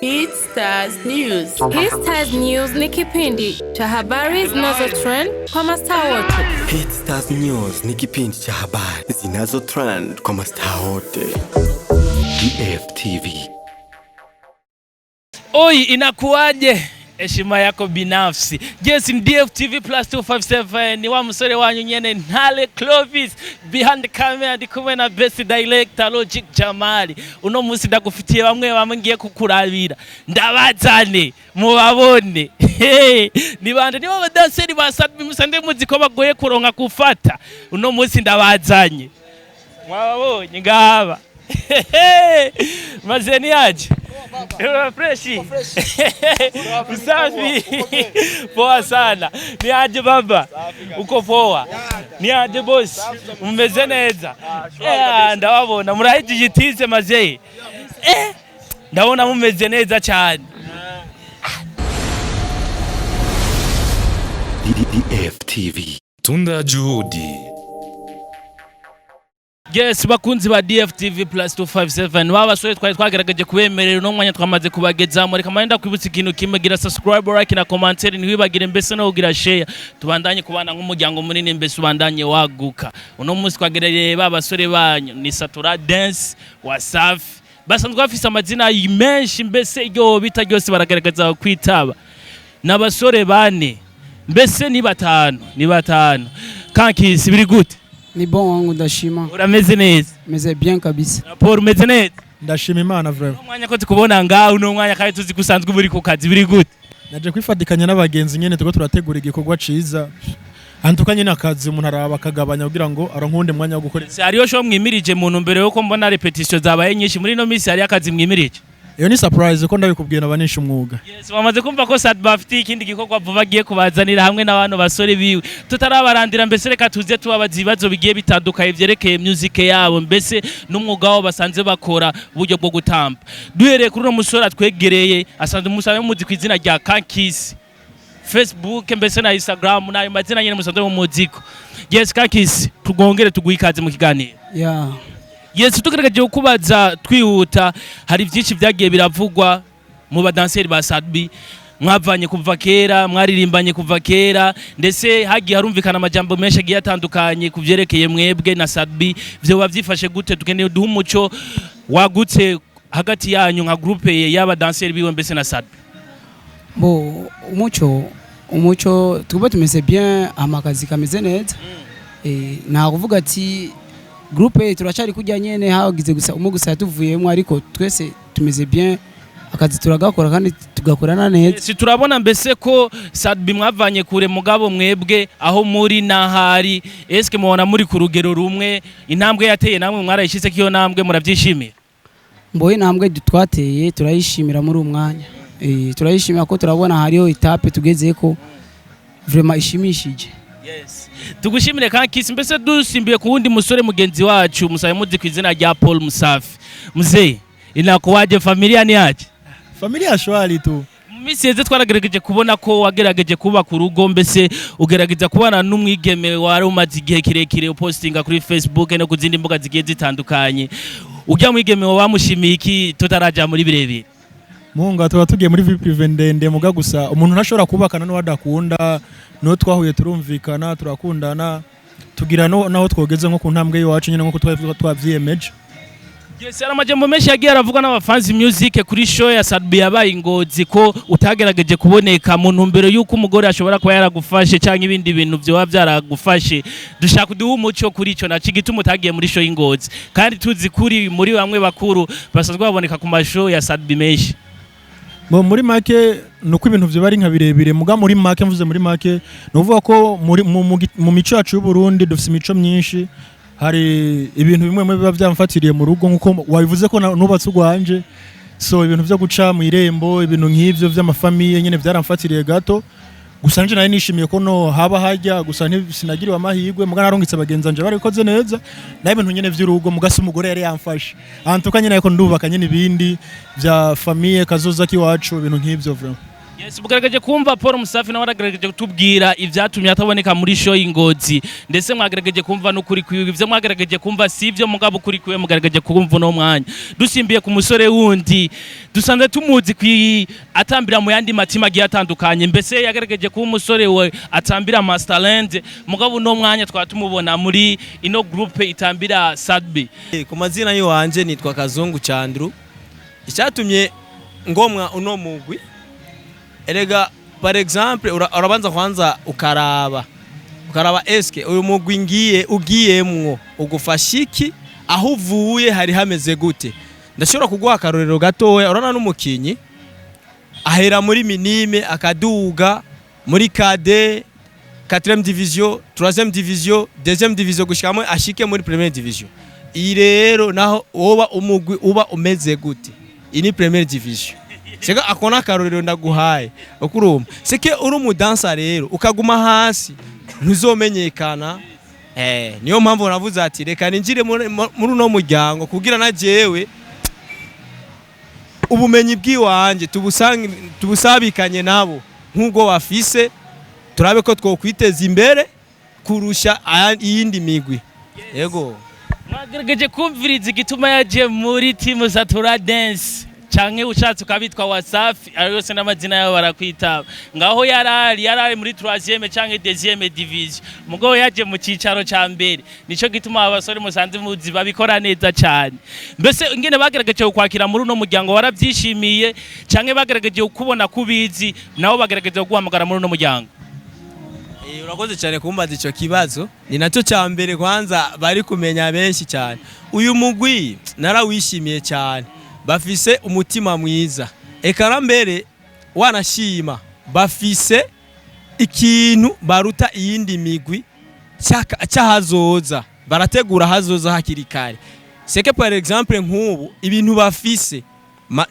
Hit Stars News. Hit Stars News ni kipindi cha habari zinazo trend kwa mastaa wote. Hit Stars News ni kipindi cha habari zinazo trend kwa mastaa wote. DFTV. Oi, inakuwaje? Heshima yako binafsi. Yes, ni DFTV plus 257 ni wa musore wanyu nyene Ntale Clovis, behind the camera ndi kumwe na best director Logic Jamali. Uno munsi ndagufitiye bamwe bamwe ngiye kukurabira, ndabazane mubabone. Hey, ni bande? Nibo badanseri ba Sadbi musande muzi ko bagoye kuronka gufata. Uno munsi ndabazanye, mwababonye ngaba. Maze ni aje? Ewa, fresh. Msafi. Poa sana. Ni aje baba? Uko poa? Ni aje boss? Umeze neza? Ndababona murahejije itize maze. Ndabona mumeze neza cyane. DFTV. Tunda Juhudi. Yes, bakunzi ba DFTV plus 257, wa basore twari twagerageje kubemerera, uno mwanya twamaze kubagezamo. Reka manda kwibutsa ikintu kimwe: gira subscribe, like na commentaire, ntiwibagire mbese no kugira share, tubandanye kubana nk'umuryango munini, mbese ubandanye waguka. Uno munsi twagereye ba basore banyu ni Satura Dance Wasafi, basanzwe bafise amazina menshi, mbese iryo bita ryose baragaragaza kwitaba. N'abasore bane, mbese ni batanu, ni batanu. Kankisi, biri gute? Ni bon wangu, ndashima. Urameze neza? Meze bien kabisa. Paul, umeze neza? Ndashima Imana vraiment. Uno mwanya ko tukubona ngaho, uno mwanya kandi tuzi ko usanzwe uri ku kazi, biri gute? Naje kwifatikanya n'abagenzi nyene, turiko turategura igikorwa ciza. Antuka nyene akazi umuntu araba akagabanya kugira ngo aronke uwundi mwanya wo gukora. Se hariyo show mwimirije mu ntumbero yuko mbona répétition zabaye nyinshi muri ino minsi, hariyo akazi mwimirije? Iyo ni surprise, ko ndabikubwiye nabanisha umwuga. Yes, bamaze kumva ko Sadba bafitiye ikindi gikorwa vuba agiye kubazanira hamwe n'abantu basore biwe. Tutarabarandira, mbese reka tuze tubabaza ibibazo bigiye bitandukanye vyerekeye music yabo, mbese n'umwuga wabo basanze bakora, uburyo bwo gutamba. Duhereye kuri uno musore atwegereye, asanzwe musanzwe muzi ku izina rya Kankisi, Facebook mbese na Instagram n'ayo mazina nyene musanzwe mumuziko. Yes, Kankisi, tugongere tuguhe ikaze mu kiganiro. Yeah. Yes, tugerageje kukubaza twihuta, hari byinshi byagiye biravugwa mu badanseri ba Sadbi. Mwavanye kuva kera, mwaririmbanye kuva kera, ndetse hagiye harumvikana amajambo menshi agiye atandukanye ku vyerekeye mwebwe na Sadbi. Vyoba vyifashe gute? Tukeneye duhe umuco wagutse hagati yanyu nka groupe y'abadanseri biwe mbese na Sadbi. Bo, umuco tuba tumeze bien, amakazi kameze neza. Nta kuvuga ati groupe turacari kujya nyene, hagize gusa umwe gusa yatuvuyemo, ariko twese tumeze bien, akazi turagakora kandi tugakorana neza. Si turabona mbese ko Sadbi mwavanye kure, mugabo mwebwe aho muri n'ahari, eske mubona muri ku rugero rumwe? Intambwe yateye namwe mwarayishyize ko iyo ntambwe murabyishimiye? Mboye, intambwe twateye turayishimira muri uyu mwanya. Turayishimira ko turabona hariho étape tugezeko vraiment ishimishije. Yes. Tugushimire Kankisi. Mbese dusimbiye ku wundi musore mugenzi wacu musabe muzi ku izina rya Paul Musafi. Mzee, inakuwaje? Familia ni aje? Familia shwari tu. Mu minsi yeze twaragerageje kubona ko wagerageje kubaka urugo, mbese ugerageza kubana n'umwigeme wari umaze igihe kirekire upostinga kuri Facebook no ku zindi mbuga zigiye zitandukanye. Ujya mwigeme wamushimiye iki, tutaraja muri birebire? Munga tuba tugiye muri vie privée ndende, muga gusa umuntu ntashobora kubakana n'uwo adakunda. No twahuye turumvikana, turakundana, tugira no naho twogeze nko ku ntambwe y'iwacu nyine nkuko twari twavyiyemeje. Yes, hari amajambo menshi yagiye aravugwa n'abafansi music kuri show ya Sadbi yabaye Ingozi, ko utagerageje kuboneka mu ntumbero y'uko umugore ashobora kuba yaragufashe cyangwa ibindi bintu vyoba byaragufashe. Dushaka kuduha umuco kuri ico naco, igituma utagiye muri show y'Ingozi, kandi tuzi kuri muri bamwe bakuru basanzwe baboneka ku mashow ya Sadbi menshi. Muri make nuko ibintu vyo bari nka birebire, muga muri make, mvuze muri make, ni ukuvuga ko muri mu mico yacu y'u Burundi dufise imico myinshi. Hari ibintu bimwe bimwe biba byamfatiriye mu rugo, nkuko wabivuze ko nubatse urwanje, so ibintu vyo guca mu irembo, ibintu nk'ivyo vy'amafamiye nyene byaramfatiriye gato. Gusa nje nari nishimiye ko no haba hajya gusa sinagiriwe amahirwe, muga narungitse bagenzi banje barabikoze neza. Naho ibintu nyene vy'urugo, muga si umugore yari yamfashe antuka nyene, ariko ndubaka nyene ibindi vya famille, kazoza kiwacu, ibintu nk'ivyo vraiment. Yes, mugaragaje kumva Paul Musafi nawe aragaragaje kutubwira ivyatumye ataboneka muri show y'Ingozi, ndetse mwagaragaje kumva n'ukuri kwiwe. Ivyo mwagaragaje kumva si ivyo, mugabo ukuri kwiwe mugaragaje kumva uno mwanya. Dusimbiye ku musore wundi dusanzwe tumuzi kwi atambira mu yandi matima agiye atandukanye, mbese yagaragaje kuba umusore we atambira Masterland, mugabo uno mwanya twaba tumubona muri ino groupe itambira Sadbi. Ku mazina y'iwanje nitwa Kazungu Chandru. Icyatumye ngomwa uno mugwi, erega par exemple urabanza kwanza ukaraba eske uyu mugwi ngiye ugiyemwo ugufasha iki, aho uvuye hari hameze gute. Ndashobora kuguha akarorero gatoya. Urabona n'umukinyi ahera muri minime akaduga muri cadets, 4e division, 3e division, 2e division, gushikamo ashike muri première division. Iyi rero naho woba umugwi uba umeze gute, iyi ni première division. Seka akona akarorero ndaguhaye ukurumva seke uri umudansa rero ukaguma hasi ntuzomenyekana. Niyo mpamvu navuze ati reka ninjire muri uno muryango kugira na jewe ubumenyi bw'iwanje tubusabikanye nabo nk'ubwo bafise, turabe ko twokwiteza imbere kurusha iyindi migwi. Yego. Mwagerageje kumviriza igituma yaje muri team Satura Dance, canke ushatse ukabitwa Wasafi, ayo yose n'amazina yabo barakwitaba. Ngaho yarari muri 3e canke 2e division, mugabo yaje mu cicaro ca mbere. Nico gituma abasore musanze muzi babikora neza cyane. Mbese ingene bagerageje kukwakira muri uno muryango warabyishimiye, canke bagerageje kukubona kubizi nabo bagerageje kuguhamagara muri uno muryango? Urakoze cyane kumbaza icyo kibazo, ni nacyo cya mbere kwanza bari kumenya benshi cyane. Uyu mugwi narawishimiye cyane, bafise umutima mwiza, ekara mbere wanashima bafise ikintu baruta iyindi migwi cy'ahazoza, barategura ahazoza hakiri kare. Seke par exemple nk'ubu ibintu bafise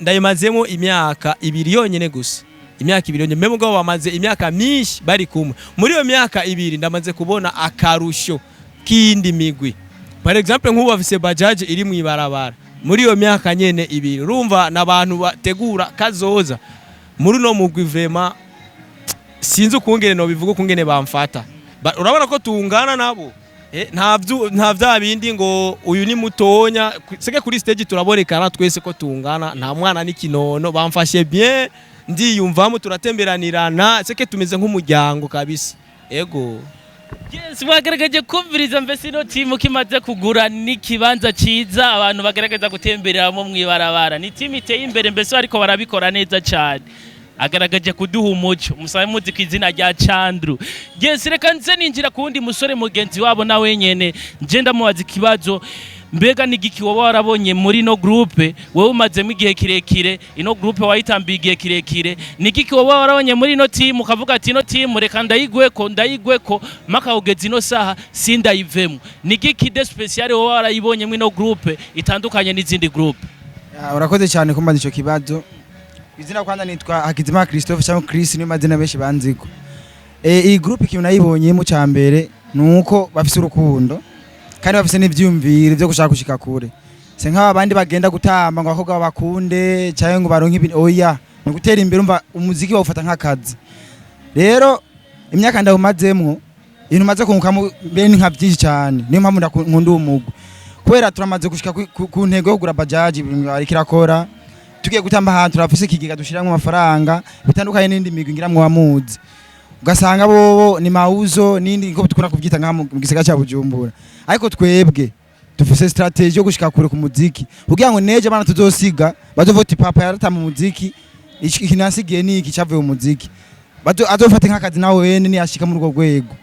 ndayimazemo imyaka 2 yonyene gusa, imyaka 2 yonyene, mbe mugabo bamaze imyaka myinshi bari kumwe. Muri iyo myaka 2 ndamaze kubona akarusho k'iyindi migwi. Par exemple nk'ubu bafise bajaje iri mu ibarabara muri iyo myaka nyene 2. Urumva n'abantu bategura kazoza muri uno mugwi. Vraiment sinzi ukungene no bivuga ukungene bamfata. Urabona ko tungana nabo. Nta vya bindi ngo uyu ni mutonya. Seke kuri stage turabonekana twese ko tungana, nta mwana n'ikinono. Bamfashe bien, ndiyumvamo, turatemberanirana, seke tumeze nk'umuryango kabisa. Ego. Yes, mwagaragaje kumviriza mbese ino timu kimaze kugura n'ikibanza ciza abantu bagaragaza gutembereramo mw'ibarabara. Ni timu iteye imbere mbese, ariko barabikora neza cyane. Agaragaje kuduha umuco musabe muzi ku izina rya Chandru. Yes, reka nze ninjira ku wundi musore mugenzi wabo na wenyene nje ndamubaza ikibazo. Mbega ni igiki woba warabonye muri ino groupe? Wowe umazemo igihe kirekire, ino groupe wayitambiye igihe kirekire. Ni igiki woba warabonye muri ino timu ukavuga ati ino timu reka ndayigweko, ndayigweko maka ugeze ino saha sindayivemo? Ni igiki de spécial woba warayibonye muri ino groupe itandukanye n'izindi groupe? Ah, urakoze cyane kumbaza icyo kibazo. Izina kwanza nitwa Hakizimana Christophe cyangwa Chris, niyo mazina benshi banziko. Iyi groupe ikintu nayibonyemo cya mbere nuko bafise urukundo kandi bafise n'ivyumviro byo gushaka gushika kure. Se nk'aba bandi bagenda gutamba ngo abakobwa babakunde cyangwa ngo baronke ibintu, oya, ni gutera imbere. Umva, umuziki bawufata nk'akazi. Rero imyaka ndawumazemwo, ibintu maze kungukamo mbere ni nka byinshi cyane. Niyo mpamvu nkunda uwo mugwi, kubera turamaze gushika ku ntego yo kugura bajaji, ibintu ariko irakora. Tugiye gutamba ahantu turafise ikigega dushiramwo amafaranga, bitandukanye n'indi migwi ngira mwoba muzi, ugasanga bobo ni mauzo n'indi nko dukunda kuvyita ngaha mu gisagara ca Bujumbura. Ariko twebwe dufise strategy yo gushika kure ku muziki kugira ngo neje abana tuzosiga bazovuga uti papa yaratama umuziki, iki nasigiye ni iki cavuye mu muziki. Azofate nk'akazi nawe wene niyashika muri urwo rwego.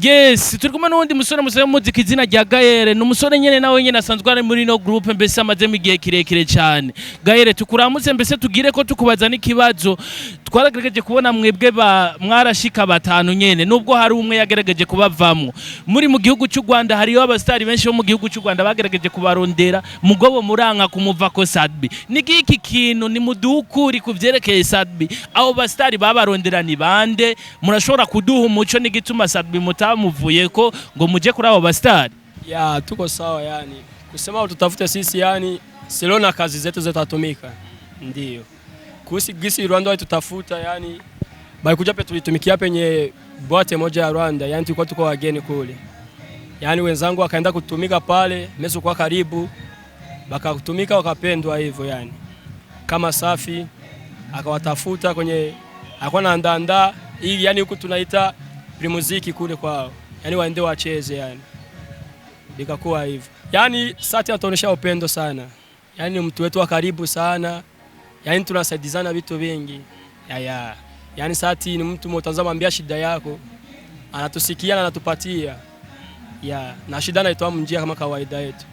Yes, turi kumwe n'uwundi musore musore muzi ku izina rya Gaere. Ni umusore nyene nawe nyene asanzwe ari muri ino groupe, mbese amazemo igihe kirekire cyane. Gaere, tukuramutse. Mbese tugire ko tukubaza n'ikibazo. Twaragerageje kubona mwebwe ba mwarashika batanu nyene, nubwo hari umwe yagerageje kubavamwo. Muri mu gihugu cy'u Rwanda hariyo abastari benshi bo mu gihugu cy'u Rwanda bagerageje kubarondera, mugabo muranka kumuvako Sadbi. Ni giki kintu ni mudukuri ku vyerekeye Sadbi? Abo bastari babarondera ni bande? Murashobora kuduha umuco n'igituma Sadbi mutamuvuye ko ngo muje kuri abo bastari? Ya, tuko sawa yani. Kusema tutafute sisi yani silo na kazi zetu zitatumika. Ndio. Kuhusu gisi Rwanda walitutafuta, yani balikuja pe tulitumikia penye boîte moja ya Rwanda, yani tulikuwa tuko wageni kule. Yani wenzangu wakaenda kutumika pale, meso kwa karibu, bakatumika wakapendwa hivyo yani. Kama Safi akawatafuta kwenye alikuwa anaandaa hii, yani huku tunaita muziki kule kwao, yani waende wacheze yani. Likakuwa hivyo. Yani Sati anatuonyesha upendo sana. Yani mtu wetu wa karibu sana. Yani tunasaidizana vitu vingi. Ya. Yani Sati ni mtu mtazama ambia shida yako, anatusikia na anatupatia. Ya, na shida naitoa mnjia kama kawaida yetu.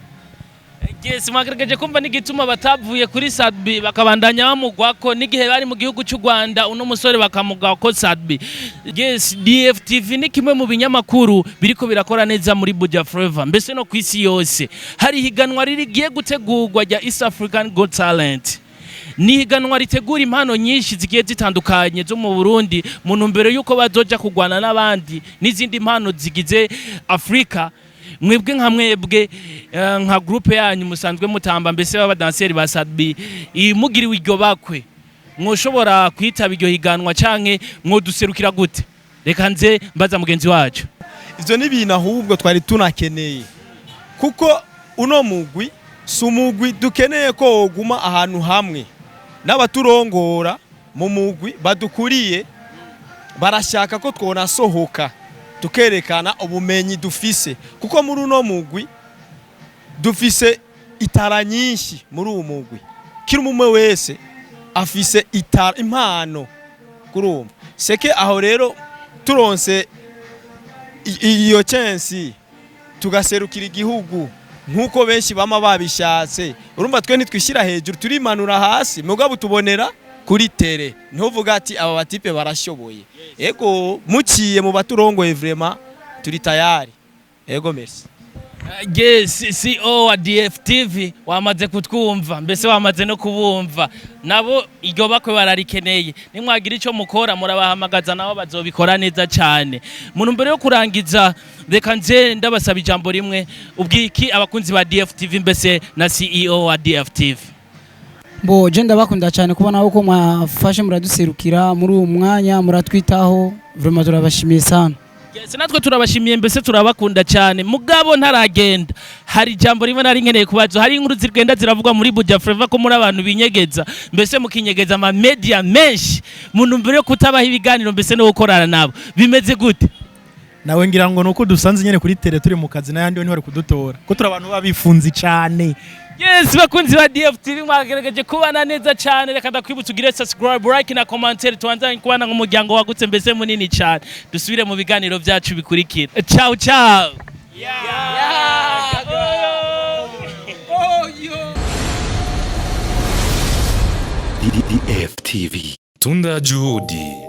Yes, mwagerageje kumva n'igituma batavuye kuri Sadbi bakabandanya bamugwako n'igihe bari mu gihugu cy'u Rwanda uno musore bakamugwako Sadbi. Yes, DFTV ni kimwe mu binyamakuru biriko birakora neza muri Buja Forever mbese no kwisi yose. Hari higanwa ririgiye gutegurwa rya East African Got Talent. Ni higanwa ritegura impano nyinshi zigiye zitandukanye zo mu Burundi mu ntumbero yuko bazoja kugwana n'abandi n'izindi mpano zigize Afrika. Mwebwe nka mwebwe nka groupe yanyu musanzwe mutamba mbese b'abadanseri ba Sadbi, imugiriwe iryo bakwe mwoshobora kwitaba iryo higanwa canke mwoduserukira gute? Reka nze mbaza mugenzi wacu. Ivyo ni ibintu ahubwo twari tunakeneye, kuko uno mugwi si umugwi dukeneye ko woguma ahantu hamwe. N'abaturongora mu mugwi badukuriye barashaka ko twonasohoka tukerekana ubumenyi dufise, kuko muri uno mugwi dufise itara nyinshi. Muri uwo mugwi kiri umwe wese afise itara, impano kurumva seke. Aho rero turonse iyo chance tugaserukira igihugu nkuko benshi bama babishatse, urumva twe ntitwishyira hejuru, turimanura hasi, mugabo tubonera kuri télé, ntuvuga ati aba batipe barashoboye. Ego, muciye mu baturongoye, vraiment turi tayari. Ego, merci. Yes, CEO wa DFTV wamaze kutwumva mbese wamaze no kubumva, nabo iryo bakwe bararikeneye. Nimwagira ico mukora murabahamagaza, nabo bazobikora neza cyane. Mu ntumbero yo kurangiza, reka nze ndabasaba ijambo rimwe. Ubwiki abakunzi ba DFTV mbese na CEO wa DFTV? Bo je ndabakunda cyane kubona uko mwafashe muraduserukira muri uwo mwanya, muratwitaho, vraiment turabashimiye sana. Yes, natwe turabashimiye mbese turabakunda cyane. Mugabo ntaragenda, hari ijambo rimwe nari nkeneye kubaza. Hari inkuru zigenda ziravugwa muri Buja Flava ko muri abantu binyegeza, mbese mukinyegeza ama media menshi mu ntumbero yo kutabaha ibiganiro mbese no gukorana nabo. Bimeze gute? Nawe ngira ngo nuko dusanze nyene kuri télé turi mu kazi, n'ayandi we ntibari kudutora ko turi abantu baba bifunze cyane. Yes, bakunzi ba DFTV, mwagerageje kubana neza cyane. Reka ndakwibutsa ugire subscribe, like na commentaire, tubanzanye kubana nk'umuryango wagutse mbese munini cyane. Dusubire mu biganiro byacu bikurikira. Ciao ciao. Yeah. Oh, DFTV. Tunda Juhudi.